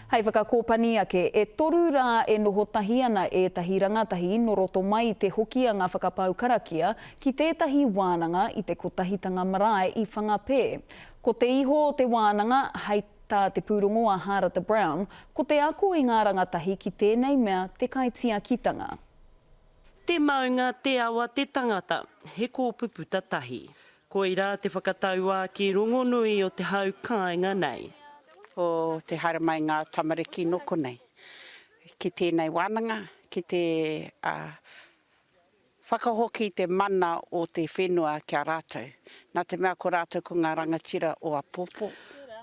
Hei whakakōpani ake, e toru rā e noho tahi ana ētahi rangatahi nō roto mai i te Hokianga whakapau karakia ki tētahi wānanga i te Kotahitanga Marae i Whangapē. Ko te iho o te wānanga, hei tā te pūrongo a Hārata Brown, ko te ako i ngā rangatahi ki tēnei mea te kaitiakitanga. Te maunga, te awa, te tangata, he kōpuputa tahi. Koirā te whakatauākī rongonui o te hau kāinga nei. Ko te haere mai ngā tamariki nō konei ki tēnei wānanga, ki te whakahoki i te mana o te whenua ki a rātou, nā te mea ko rātou ko ngā rangatira o apōpō.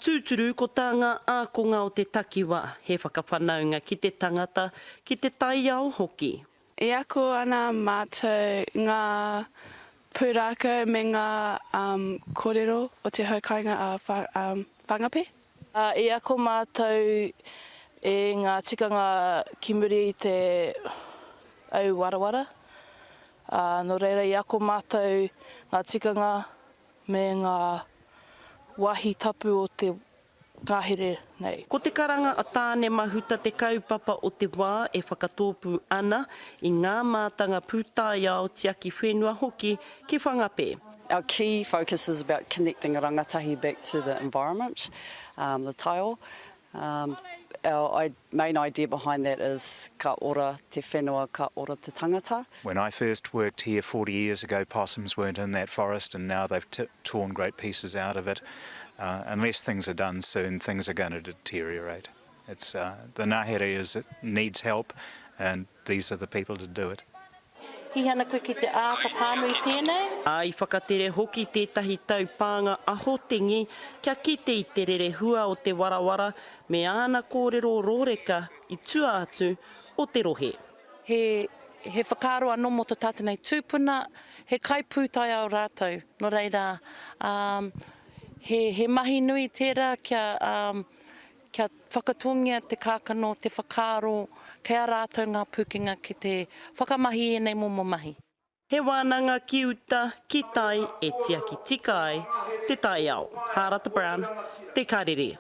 Tūturu ko tā ngā ākonga o te takiwa he whakawhanaunga ki te tangata, ki te taiao hoki. E ako ana mātou ngā pūrākau me ngā kōrero o te hau kāinga a Whangape. I ako mātou i ngā tikanga ki muri i te au warawara, nō reira i ako mātou ngā tikanga me ngā wāhi tapu o te ngahere nei. Ko te karanga a Tāne Mahuta te kaupapa o te wā e whakatōpū ana i ngā mātanga pūtaiao tiaki whenua hoki ki Whangapē. Our key focus is about connecting rangatahi back to the environment, the taiao. Our main idea behind that is ka ora te whenua, ka ora te tangata. When I first worked here 40 years ago, possums weren't in that forest and now they've torn great pieces out of it. Uh, unless things are done soon, things are going to deteriorate. It's, uh, the ngahere is, it needs help and these are the people to do it. Hihi ana koe ki te āta pānui tēnei? Ā, i whakatere hoki tētahi taupānga ahotengi kia kite i te rerehua o te warawara me āna kōrero rōreka i tua atu o te rohe. He, he whakaaro anō mō to tātou nei tūpuna, he kaipūtaiao rātou, nō reira, ā, he, he mahi nui tērā kia, ā, Kia whakatōngia te kākano, te whakaaro, kei a rātou ngā pūkenga ki te whakamahi i ēnei momo mahi. He wānanga ki uta, ki tai e tiaki tika ai te taiao. Hārata Brown, Te Karere.